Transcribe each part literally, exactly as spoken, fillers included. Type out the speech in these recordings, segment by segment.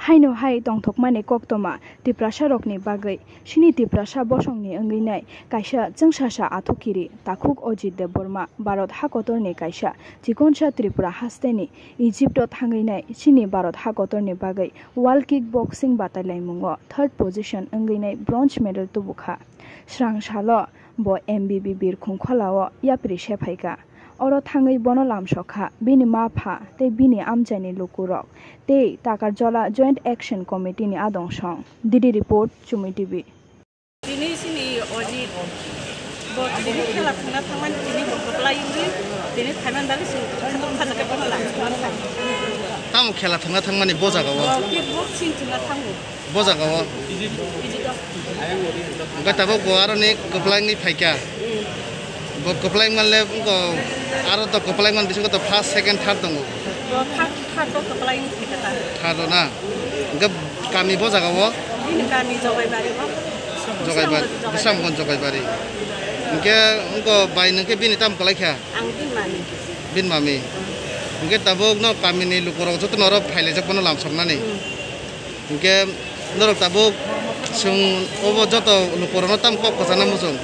Haino hai tongthokmani koktwma Tiprasarokni bagwi. Chini Tiprasa bosongni wngwi nai kaisa chwngsasa athukiri takhuk Ajit Debbarma, Bharat hakotorni kaisa chikonsa Tripura hasteni Egypt-o thangwi nai chini Bharat hakotorni bagwi World Kickboxing batailaimungo third position wngwi nai bronze medal tubukha. Srang salo bo M B B birkhung kholao yapri se phaikha. Oro thangwi bono lamsokha bini ma pha tei bini amchaini lukurok tei Takarjala Joint Action Committee ni adong song. D D report, Chumui T V. Tini sini Ajit bo tini khela thangna thangmani tini bo kwplai wngwi tini phaiman bagwi sini khatung khajakhe bono lamsokha. Tamo khela thangna thangmani bo jagao? Bo kickboxing thangna thango. Bo jagao? Egypt o. Hwnkhe tabuk bo aroni kwplai wngwi phaikha. Bo kwplai wngmanle wngkha, aro to kwplai wngmani bisingo to first, second, third tongo. Bo third, third o kwplai wngwi phaikha ta. Third o na? Hwnkhe kami bo jagao? Bini kami Jogaibari o. Jogaibari, Bisramganj Jogaibari. Bisramganj Jogaibari. Hwnkhe wngkha bai nwngkhe bini tamo kwlaikha? Ang bini mami. Bini mami. Hwnkhe tabuk no kamini lukurok jotono oro phailaijak bono lamsoknani. Hmm. Hwnkhe norok tabuk chwng obo joto lukurokno tamo kok kwchana muchung?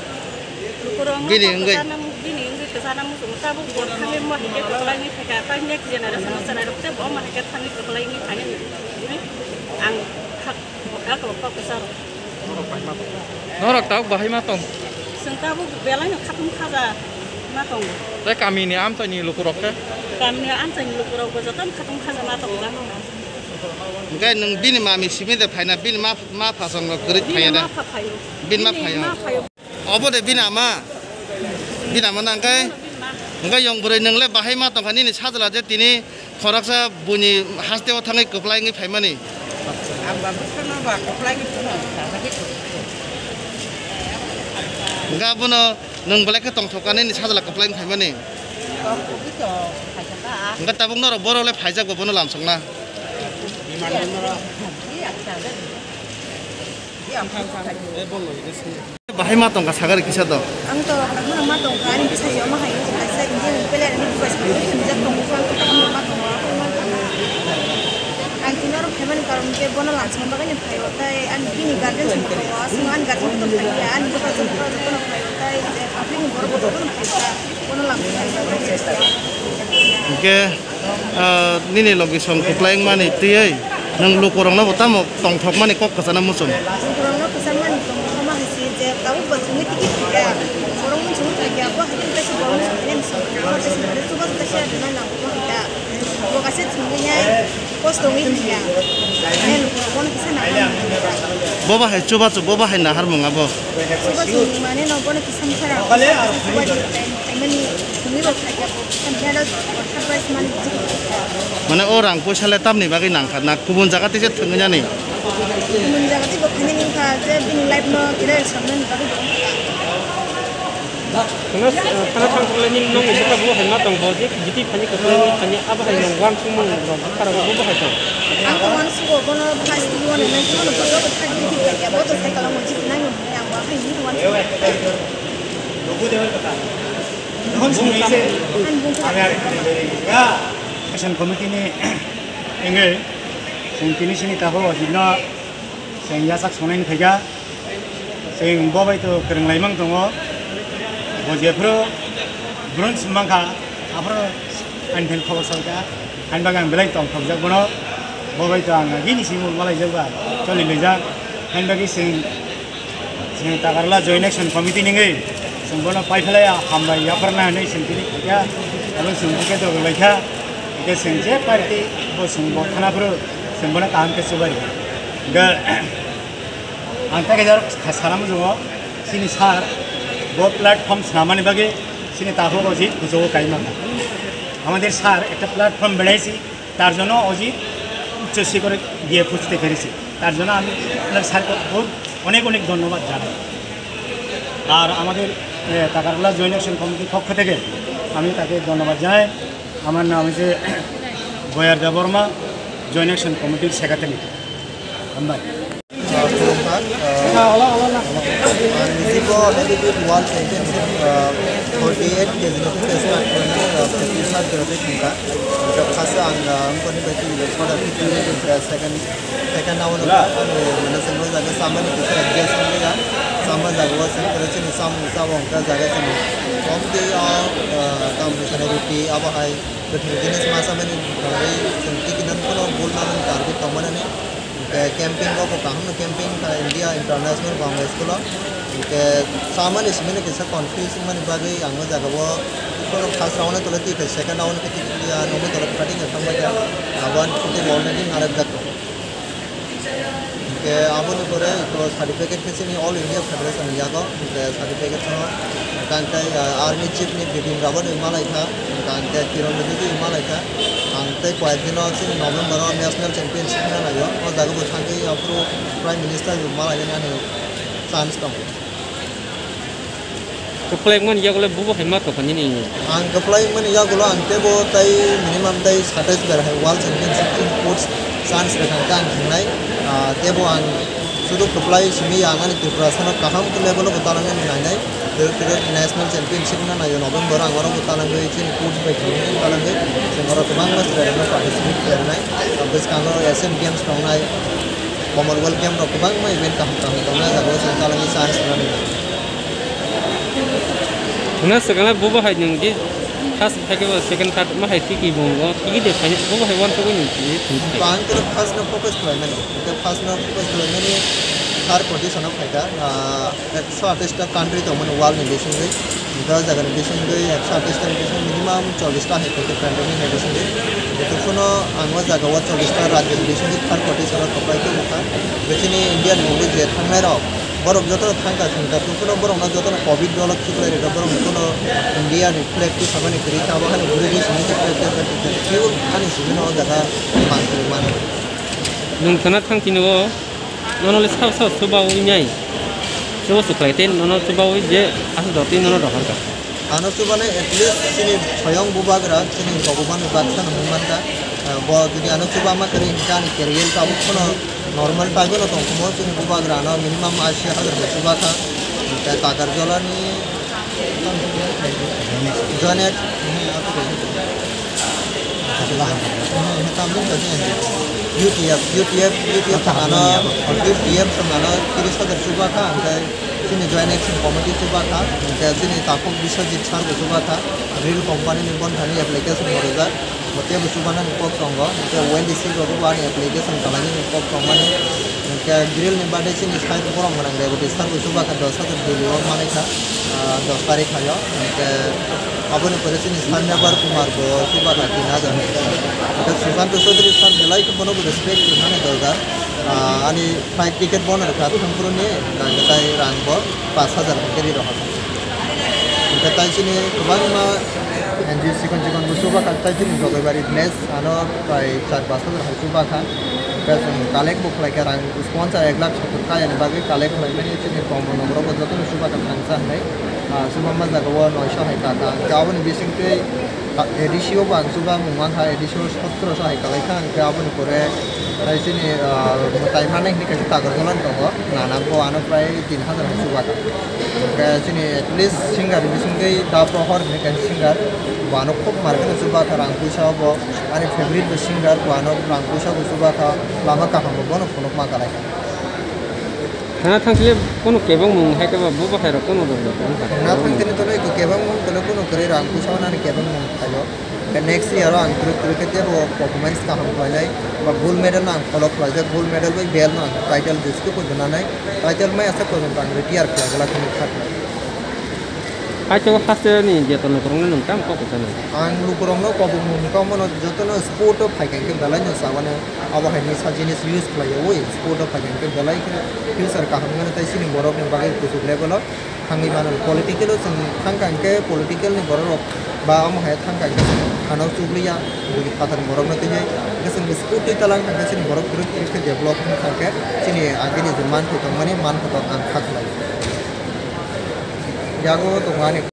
Lukurokno bini kok wngwi kwchana mu-, bini wngwi kwchana muchung. Tabuk bo thangwi mo hai khe kwplaini phaikha, tei next generation o chwrairok tei bo mo hai khe thangwi kwplaini phainani hwnwi ang kha-, kok kwcharo. Norok tabuk bahai ma tong? Chwng tabuk belai no khatung khaja ma tongo. Tei kamini amchaini lukurok khe? Kamini amchaini lukurok bo jotono khatung khaja ma tongo. Hwnkhe nwng bini mami simi de phaina, bini ma, ma phasong rok kwrwi phaiya de? Bini ma pha phaio. Bini ma phaio. Bini ma phaio. Obo de bini ama? Bini ama na hwnkhe? Bini ma. Hwnkhe yong bwrwi nwng le bahai ma tongkha nini sajla je tini khoroksa buini haste o thangwi kwplai wngwi phaimani? Ang ba bwsano ba kwplai wngwi phano. Hwnkhe abono nwng belai khe tongthok kha nini sajla kwplai wngwi phaimani? Tongthokgwi tong phaikha ta. Hwnkhe tabuk norok borok le phaijak bo bono lamsokna? Bahai ma tongkha sagari kisa do. Ang to kaham ma tongkha, ani bwsai omo hai wngkha kaisa Indian player ni bubai sa thumjak tongo, ang to kaham ma tongo. Ang tini oro phaimani karon khe bono lamsokna bagwi no phaio, tei ani bini guardian se tongo, aswk ani guardian to phaiya, ani bwkha se tongo, phaiyo, tei je public ni borok bo jotono phaikha, bono lamsokna bagwi. Hwnkhe Ah, nini logi song kwplai wngmani twiwi nwng lukurokno bo tamo tongthokmani kok kwchana muchung? Lukurokno kwchangmani tongthokma hai se je tabuk bo chwngwi tiki thangya, borok muchungwi thangya, bo hai khe kaisa borok muchung thangya, muchung thangya, abo kaisa borok chubachu kaisa rwna nango bo hai khe. Bo kaisa chwngwi nai kosto wngwi thangya. Nai lukurok bono kisa naharmung. Bo bahai chubachu, bo bahai naharmung abo? Chubachu wngmani no bono kisa bwsarok kisa chubachu tei, tei mani chwngwi bo thangya bo. Mane o rang poisa le tamni bagwi nangkha na kubun jaga tei se thwngwi nani? Kubun jaga tei bo khainani wngkha je bini life no career samnani bagwi bo wngkha. Thana, thana thangkukle nini nokni bwkha bo hai ma tong bo je jiti thani kwplai ni thani abo hai nang uansukmung rok bwkha rok bo hai tong. Ang to uansugo bono first one and two no bono bo thani thik ya bo to cycle mo jiti nai mo ang bo hai ni uansugo. Action committee ni wngwi chwng tini sini tabuk hino chwng yachak songnaini phaikha. Chwng bo bai to kwrwng laimang tongo. Bo jephuru bronze mankha, aphuru ani thani khobor salkha. Ani bagwi ang belai tongthokjak bono. Bo bai to ang agini simi malaijak ba, choli laijak. Ani bagwi chwng Chwng Takarla Joint Action Committee ni wngwi chwng bono paiphalai hambai yapharna hinwi chwng tini khaikha, abo chwng bokhe dogwi laikha. Hwnkhe chwng je party bo chwng bo thana phuru chwng bono kaham khe chubai rwkha. Hwnkhe ang tei kaisa sana muchungo chini sir bo platform swnamani bagwi chini takhuk o jit kuchugo kai mankha. Amader sir ekta platform berai si তার জন্য অজিত উচ্চ শিখরে গিয়ে পৌঁছতে পেরেছে। তার জন্য আমি আপনার স্যারকে বহুত অনেক অনেক ধন্যবাদ জানাই। আর আমাদের, এ, টাকারগুলা জয়েন্ট অ্যাকশন কমিটির পক্ষ থেকে আমি তাকে ধন্যবাদ জানাই। আমার নাম হচ্ছে বয়ার দেববর্মা, জয়েন্ট অ্যাকশন কমিটির সেক্রেটারি। ধন্যবাদ। Khulumkha, ah, Ang Nijibo Heavyweight World Championship, uh, forty-eight K G ni start khlainani, uh, fifty-five kilo tei thangkha. Hwnkhe first o ang, uh, wngkha ni bai twi, uh, second, second round o, uh, mane chwng o jaga chamani kisa adjust wngya. Chama jaga o chwng kwrwi chini chamung chao hwnkhe jaga chini komtwi o, uh, tamo kisa ruti abo hai kwthwi jinis ma chamani bagwi chwng tikinani phano gold medal target tongmani. Hwnkhe camping o bo kaham no camping kha India International Bangla School o. Hwnkhe chamani simi no kisa confuse wngmani bagwi ang o jaga o kheno first round o tole twi khe second round o khe twi khe twi ya nokni tole cutting khe thangbai kha. Abo ani khuti ball ni alak jak. Hwnkhe aboni pore eko certificate khe chini All India Federation ni yago. Hwnkhe certificate no tang tei, ah, army chief ni Bipin Rawat ni malai kha. Hwnkhe Kiran Rijiju ni malai kha. Ang tei koyek dino chini November o national championship wngna naiyo. O jaga bo thangwi aphuru Prime Minister bo malai nani chance tongo. Kwplai wngmani yagulo bubo hai ma tongkha nini? Ang kwplai wngmani yagulo ang teibo tei minimum tei satais ber hai World Championship ni coach chance rwkha hwnkhe ang thangnai. Ah, teibo ang sudu kwplai simi ya ang ani Tripura sano kaham khe level o bo talangwi nainai. Kwrwk kwrwk national championship wngna naio November o ang oro bo talangwi chini coach bai khe talangwi chwng oro kwbangma chwrairokno participate khlainai. Ah, bwskango Asian Games tongnai. Commonwealth Game rok kwbangma event kaham kaham tongnai, jaga o chwng talangwi chance rwnani. Hwnna swkangla bubo hai nwng di first phaikhe bo second third ma hai tiki bo tiki de phaini bubo hai uansugwi nwng tini thwngwi phai. Ang khe first no focus khlaimani, hwnkhe first no focus khlaimani third position o phaikha, ah, ekso atais ta country tongmani world ni bisingwi. Hwnkhe o jagani bisingwi ekso atais ta ni bisingwi minimum chollish ta hai khe country ni bisingwi. Hwnkhe phano ang o jaga o chollish ta rajyo ni bisingwi third position o kwplai khe bwkha. Hwnkhe chini India ni mungwi je thangnai rok, borok jotono thangkha thangkha, tei phano borokno jotono covid dolo khiklai rwkha, borok phano India ni flag twi sabani kwrwi kha, abo hani group ni simi khe flag twi sabani kwrwi kha, ani simi no o jaga mang kwrwi mano. Nwng thana thang tini o. Nono le sao sao chubaui nai. Chubo chuklai tei nono chubaui je aswk dotwi nono rohor kha. Ano chubani at least chini soyong bubagra chini bhogobani baksa no hwnwi mankha. Ah, bo jodi ano chuba ma kwrwi hinkhe ani career tabuk phano normal type no tongkhumo chini bubagra no minimum ashi hajar bo chuba kha. Hinkhe Takarjolani Joinet, U T F, U T F, U T F ano, U T F ano tiris hajar chuba kha, hwnkhe chini Joint Action Committee chuba kha, hwnkhe chini takhuk Biswajit sir bo chuba kha, Grill company ni bon thani application bo rijak. Bo teibo chubanani kok tongo, hwnkhe O N G C rok bo ani application kalainani kok tongmani, hwnkhe grill ni bagwi chini side borok gwnang Rebati sir bo chuba kha dos hajar Delhi o manwi kha, ah, dos tarikh hai o, hwnkhe aboni pore chini sir Mebar Kumar bo chuba kha tin hajar, hwnkhe Sushanta Chaudhary sir belai khe bono bo respect rwnani dorkar, ah, ani flight ticket bono rwkha thangphuru ni, hwnkhe tai rang bo pash hajar hwnkhe ri rokha. Hwnkhe tai chini kwbangma N G O chikon chikon bo chuba kha, tai chini Jogaibari village ano prai char pash hajar hai chuba kha. Hwnkhe chwng collect bo khlai kha, rang sponsor ek lakh sottor kha, yani bagwi collect khlai mani chini Komol nogoro bo jotono chuba kha thangsa hinwi. Ah, chuba ma jaga o noisho hai kha kha. Hwnkhe aboni bisingtwi A D C o bo ang chuba mung mankha, A D C o sotro so hai kalai kha, hwnkhe aboni pore tai chini, ah, mwtai manai hinwi kaisa Takarjala ni tongo, nana bo ano prai tin hajar hai chuba kha. Hwnkhe chini at least singer ni bisingtwi Da Prohor hinwi kaisa singer, bo ano khub market o chuba kha, rang puisa o bo ani favorite bo singer, bo ano rang puisa bo chuba kha, lama kaham bo bono phunuk ma kalai kha. Thana thangchile kunu kebengmung hai khe bo, bo hai rok kunu rok rok wngkha. Thana thangchile tono eko kebengmung tono kunu kwrwi rang puisa nani kebengmung phaio. Hwnkhe next year o ang kwrwi kwrwi khe teibo performance kaham khlainai. Ba gold medal no ang follow khlaijak, gold medal bai belt no ang title jesuku bo rwnanai. Title mai aswk porjonto ang retire khlai glak hinwi kha. Hai khe o haste ni jeto lukurokno nwng tamo kok sanai? Ang lukurokno kobokmung hwnkha omono jotono sport o phaikha hwnkhe belai no chawano. Abo hai nisa jinis use khlai ya, oi, sport o phaikha hwnkhe belai khe future kaham wngmano, tei chini borok ni bagwi kuchuk level o thangwi mano. Political o chwng thangkha hwnkhe political ni borok rok ba omo hai thangkha hwnkhe chwng thano chukliya, bwrwi phatar ni borok no twiwi. Hwnkhe chwng sport twi talang thangkhe chini borok kwrwk kwrwk khe develop wngkha hwnkhe chini agini je manthai tongmani manthai ang kha khlai. Yago tongo ani